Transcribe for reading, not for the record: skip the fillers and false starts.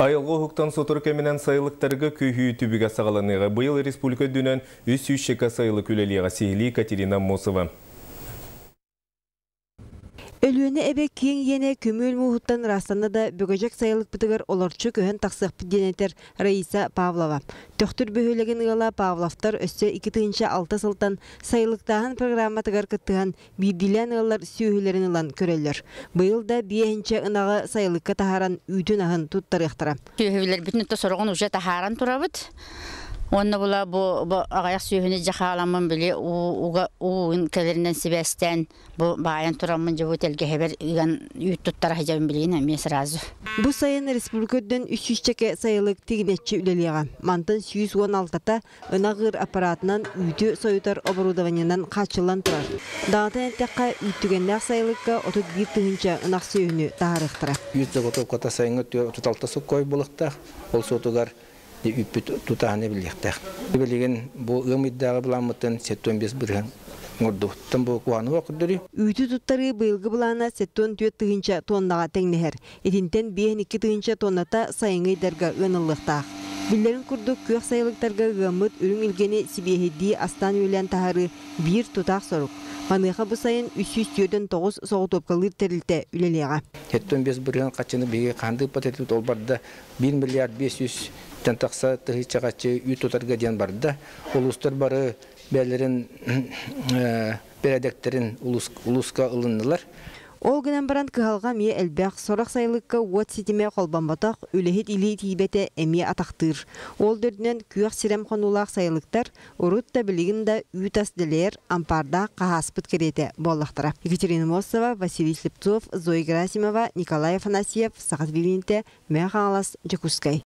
Айылҕа уһуктан сотору кэминэн сайылыктарга көһүү түбүгэ саҕаланыаҕа. Быйыл республика үрдүнэн үс сүүсчэкэ сайылык үлэлиэҕэ. Сиһилии Катерина Аммосова. Өлүөнэ эбэ киэҥ иэнэ көмүөл мууһуттан ыраастанна да, бөгөдьөк сайылыкпытыгар олорчу көһөн тахсыахпыт диэн этэр Раиса Павлова. Төхтүр бөһүөлэгин ыала Павловтар өссө 2006 сылтан сайылыктааһын программатыгар кыттыһан биирдиилээн ыаллар сүөһүлэрин ылан көрөллөр. Быйыл да биэһинчэ ынаҕы сайылыкка таһааран үүтүн-аһын туттарыахтара. Сүөһүлэрбитин сороҕун уже таһааран турабыт. Уонна була бу, бу аҕыйах сүөһүнү дьэ хааламмын били уу уга уу кэлэринэн сибээстээн Бу баайан тураммын дьэ бу тэлгэһэбэр ыган үүт туттара сылдьабын билигин эмиэ сразу. Бу сайын республика үрдүнэн үс сүүсчэкэ сайылык тигинэччи үлэлиэҕэ. Мантан 116-та ынах ыыр аппаратынан үүтү сойутар оборудованиенан хааччыллан турар. Даҕатан эттэххэ, үүттүгэннээх сайылыкка 31 тыһыынча ынах сүөһүнү таһаарыахтара. Үүт заготовката сайыҥҥы 36 суккой буолуохтаах. Ол суотугар үүппүт тутааһына билиэхтээх. Билигин бу ыам ыйдааҕы былааммытын 75% оҥордубуттан бу куһаҕаны көрдөрүү. Үүтү туттарыы быйылгы былаана 74 тыһыынча тоннаҕа тэҥнэһэр. Итинтэн 52 тыһыынча тонната сайыҥҥы ыйдарга ыаныллыахтаах. Биллэрин курдук, күөх сайылыктарга ыаммыт үрүҥ илгэни сибиэһэйдии астаан-үөлээн таһаарыы биир тутаах сорук. Маныаха бу сайын 349 соҕотуопкалыыр тэрилтэ үлэлиэҕэ. 75% хаччыны биһиги хаһан да ыыппат этибит, ол барда 1 миллиард 500 тэн тахса тыһыынча үүт тутарга диэн барда. Улуустар бары бэйэлэрин бэрээдэктэрин улууска ылыннылар. Ол гынан баран кыһалҕа эмиэ элбэх, сорох сайылыкка уот ситимэ холбоммотох, үлэһит илии тиийбэтэ эмиэ атахтыыр. Ол да үрдүнэн күөх сирэм хонуулаах сайылыктар урут да билигин да үүт-ас дэлэйэр ампаардаах хаһааспыт кэриэтэ буоллахтара. Екатерина Мосова, Василий Слепцов, Зоя Герасимова, Николай Афанасьев, Саха телевидениетэ, Мэҥэ Хаҥалас, Дьокуускай.